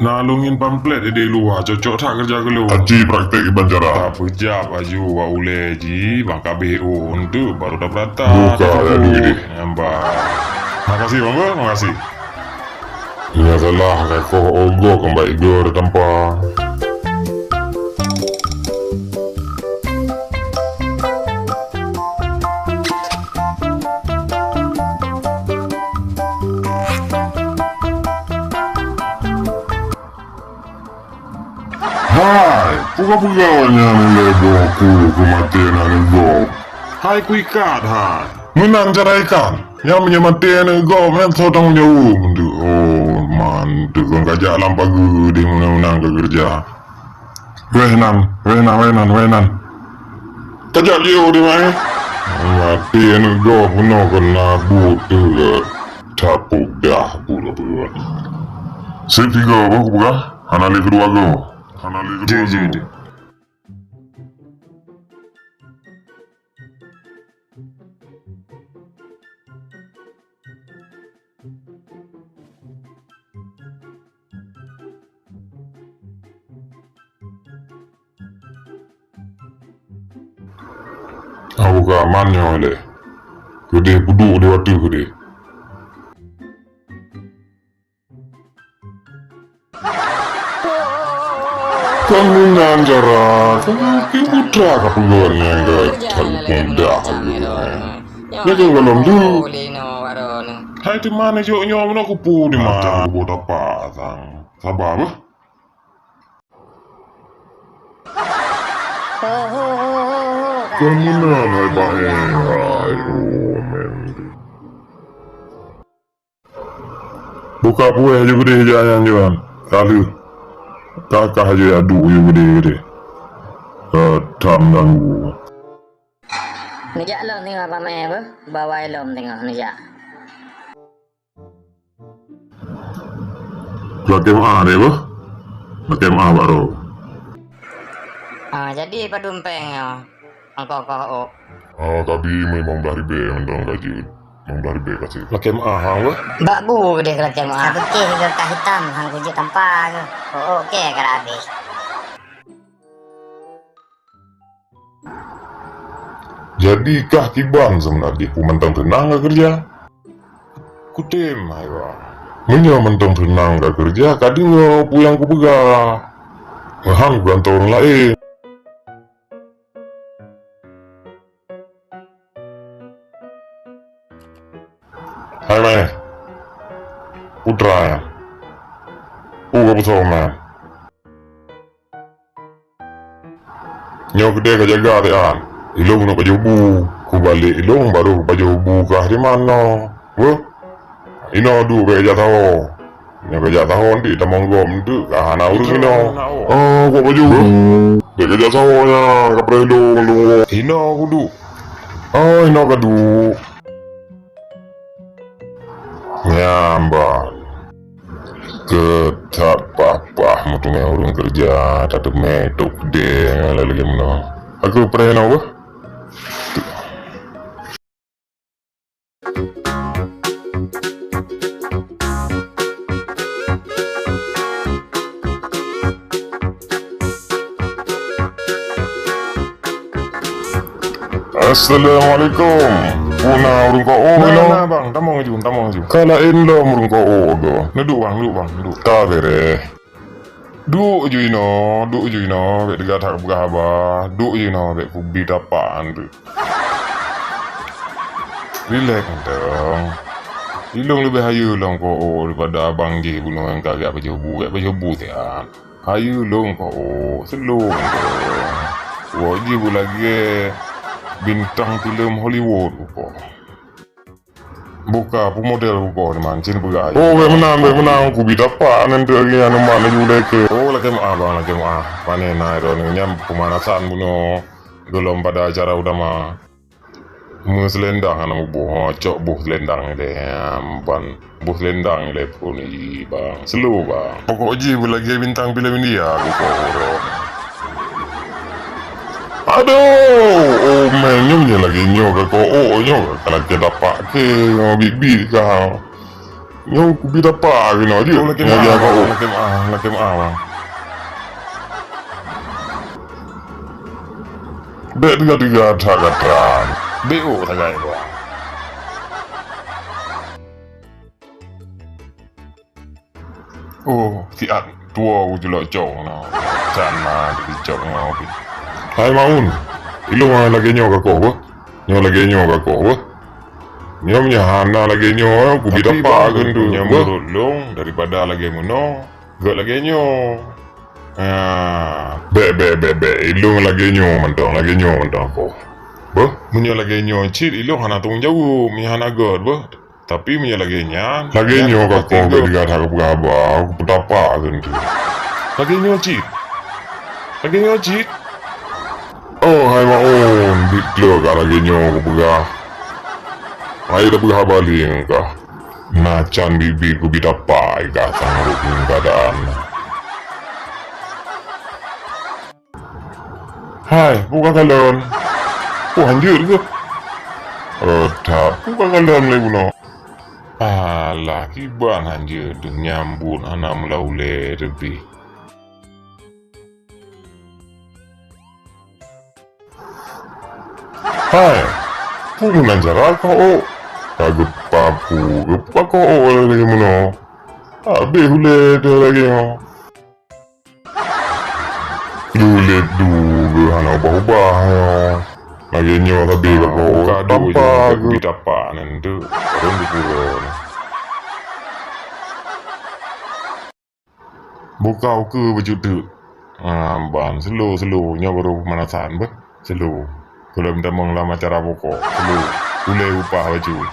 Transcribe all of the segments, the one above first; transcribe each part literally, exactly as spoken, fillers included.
Na lôn ngieng pamflet di luwa, cocok that keureuja keu lôn. Aci praktek kiban cara. Tapeujab aju bak ulèe jih, bak ka abéh ôn teuk baru tapeurata. Buka ya duit deh. Nyambah. Makasih, Bang, makasih. Nyan salah ka koh ogoh keumbak igoe tampa. Hai, peugah-peugah nyan ulèe boh ku keumaté aneuk gob. Hai kuikat hai. Meunan cara ikat. Nyan meunyoe maté aneuk gob nyan soe tanggong jaweueb. Oh, man, teukon kajak lam pageue deh meunan-meunan ka keureuja. Wéh nan, wéh nan, wéh nan, wéh nan. Kajak lieu deh mai. Maté aneuk gob peunoh keunan buet teuh. Tapeudah buet-buet. Seb tiga boh kupeugah, hana lé keudua goe. Hana lé keudua goe. Abu ka aman nyoe lé. Keudeh peuduek di watèe keudeh. Kon meunan cara, kon putra ka peugah nyan ka that mudah. Nyan ka gohlom tu. Hai teuma neujok nyoe meunoe kupu di ma. Kubu tapak sang. Saba beuh. Kon meunan hai bae, hai, oh, men. Buka puéh ju keudeh jak nyan juan. Ka lheueh. Ka kah ju jak duek ju keudeh-keudeh. Ka that ganggu. Neujak lom teungoh paméh beuh, bawai lom teungoh neujak. Lakèe meu'ah deh beuh. Lakèe meu'ah bak droe. Ah, jadi padum péng nyoe? Angkoh-angkoh ôk. Ah, kabi limong blah ribèe mantong ka jeuet. Limong blah ribèe ka sép. Lakèe meu'ah hang beuh. Bak bu keudeh lakèe meu'ah. Sapeuteh keu kah hitam hang kujeuet tampa keuh. Ôk-ôk kèe ka habéh. Jadi kah kiban seumeunajih peue mantong teunang ka keureuja? Kutem, hai bang. Meunyoe mantong teunang ka keureuja, ka deungoe peue nyang kupeugah. Meuhan kugantoe ureueng laén. Hai meh. Putra nyan. Peue ka peusong nyan? Nyoe keudeh ka jaga tian. Ilôn keuneuk pajoh bu. Kubalek ilôn baru pajoh bu kah di manoe. Beuh. Inoe duek bèk jak saho. Nyoe ka jak saho ntik tamong gob ntik ka hana ureueng inoe. Oh, kok pajoh bu. Bèk ka jak saho nyan, ka preh lôn lôn. Inoe kuduek. Oh, inoe ka duek. Nyan ban. Keu that pah-pah meuteumé ureueng keureuja, tateumé tok deh ngon lagèe meunoe. Aku preh nyoe beuh. Assalamualaikum. Peue na ureueng ko-o nyoe? Na, na, bang, tamong laju, tamong laju. Ka laén lom ureueng ko-o nyoe. Neuduek, bang, neuduek, bang, neuduek. Ka beureh. Duek ju inoe, duek ju inoe, bèk teuga that peugah haba. Duek ju inoe, bèk kubi tapak nyan. Rilek mantong. Ilôn leubeh hayeue lom ko-o daripada abang jih bunoe nyang ka geujak pajoh bu, geujak pajoh bu siat. Hayeue lôn ko-o, seulôn lôn. Woe jih beulagèe bintang filem Hollywood bukoe. Buka peue model bukoe ni man, cen peugah. Oh, bèk meunan, bèk meunan, kubi tapak nyan tu lagèe nyan umat laju lé keu. Oh, lakèe meu'ah bang, lakèe meu'ah. Pane na droeneuh nyan peumanasan bunoe. Gohlom pada acara utama. Meuseulendang hana muboh, ha, cok boh seulendang ilèe, ha, ban boh seulendang ilèe phôn i, bang. Slow, bang. Pokok jih beulagèe bintang filem India, bukoe uroe. Aduh, oh, man, nyoe, nyoe lagèe nyoe ka ko-o, nyoe ka lakèe tapak keu, nyoe biet-biet ka. Nyoe kubi tapa keunoe jeuet. Oh, lakèe meu'ah, lakèe meu'ah, lakèe meu'ah, Bang. Bèk teuga-teuga that gata. Bèk ôk sagai, Bang. Oh, siat tuwo kujeulok cong na. Sana dicok nyoe. Hai Maun, ilong lagèe nyoe kakoh beuh. Nyoe lagèe nyoe kakoh beuh. Nyoe meunyo hana lagèe nyoe, kubi tapa keuneuk nyoe beuh. Meunurot lôn, daripada lagèe meunoe, gèt lagèe nyoe. Ah, bèk, bèk, bèk, bèk. Ilong lagèe nyoe mantong, lagèe nyoe mantong kakoh. Beuh, meunyo lagèe nyoe cit ilong hana tanggung jaweueb, meunyo hana gèt beuh. Tapi meunyoe lagèe nyan, lagèe nyoe kakoh bèk teuga that kupeugah haba, kupeutapa keuneuk. Lagèe nyoe cit. Lagèe nyoe cit. Oh, hai Maun, biet kleuh ka lagèe nyoe kupeugah. Ayo tapeugah haba lé ngon kah. Na can biet-biet kubi tapa i kah sanggob ngon keuadaan. Hai, peue ka kalon? Peue hanjeuet keuh? Oh, that, peue ka kalon lé bunoe? Alah, kiban hanjeuet deuh nyambot hana meulaulée teubi. Hai, peue meunan cara kah ôk? Ka geupapu, geupakoh ôk lagèe meunoe. Habéh ulée teuh lagèe nyoe. Dulet du geuh hana ubah-ubah nyoe. Lagèe nyoe sabe bak kawöh tampa geuh. Buka ukeue bacut teuk. Ah, ban, slow, slow. Nyoe baru pemanasan beuh. Slow. Keu lôn tamong lam acara bukôk. Slow. Ulée upah bacut.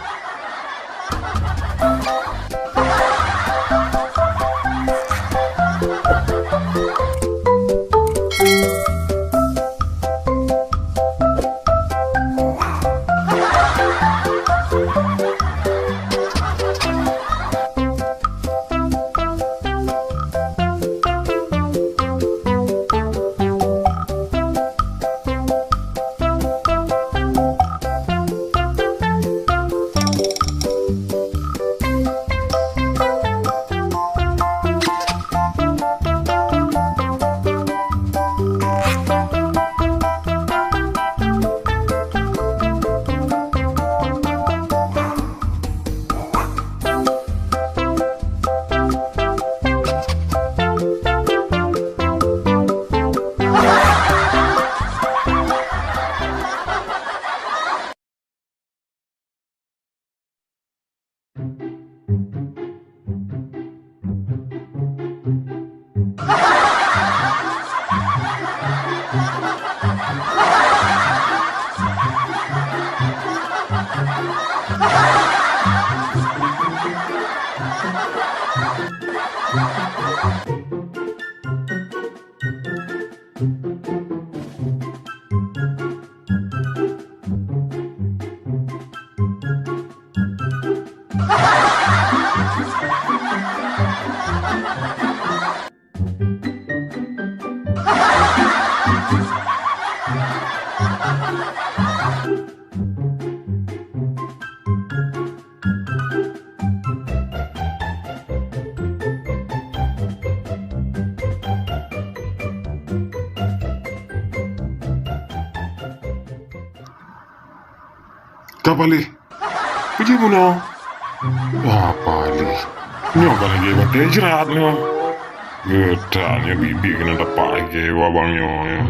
Ka paléh. Peue jeuet bunoe? Ka paléh. Nyoe ka lagèe batèe jrat nyoe. Geutanyoe biet-biet keuneuk tapak lagèe abang nyoe, nyoe.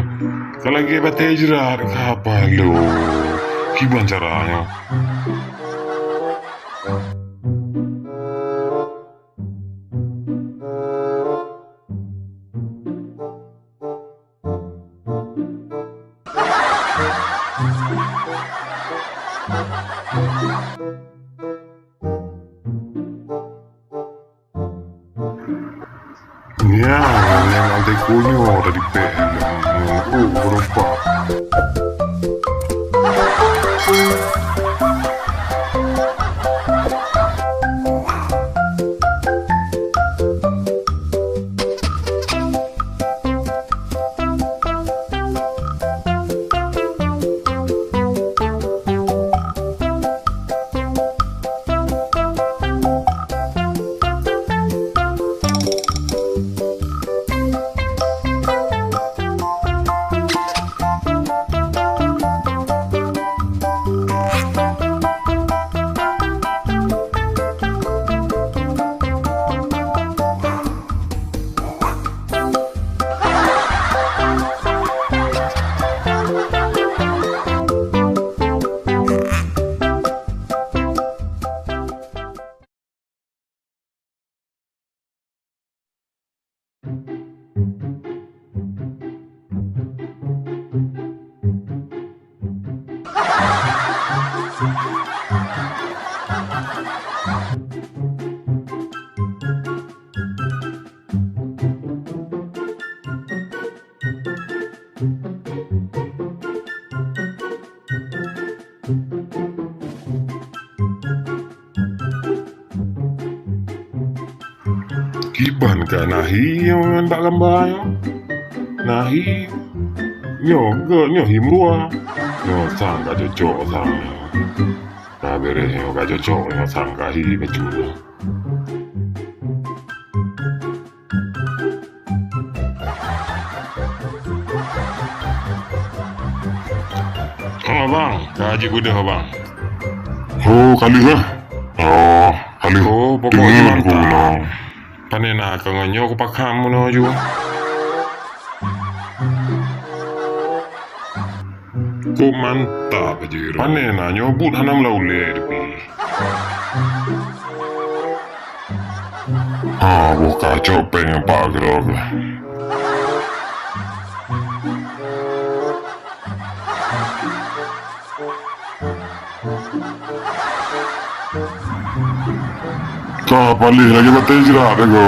Ka lagèe batèe jrat, ka paloe. Kiban cara nyoe. Nyan, nyan, nyan, teuku nyoe tadi pèh. Oh, beureupa. Kiban ka na hi nyoe ngon bak gamba nyoe. Na hi nyoe, geu nyoe hi meurua. Nyoe sang ka cocok sang nyoe. Ka beureh nyoe ka cocok nyoe sang ka hi bacut nyoe. Oh, bang, ka jeuet beudôh, bang. Oh, ka lheueh, eh? Oh, ka lheueh. Oh, pokok deungon ku mantap. Pane na keu ngon nyoe kupakham meunoe ju. Kok mantap aja. Pane na nyoe buet hana meulaulée tapi. Ha, boh kacok péng empat grog lah. Ka paléh lagée batée jrat dah ko.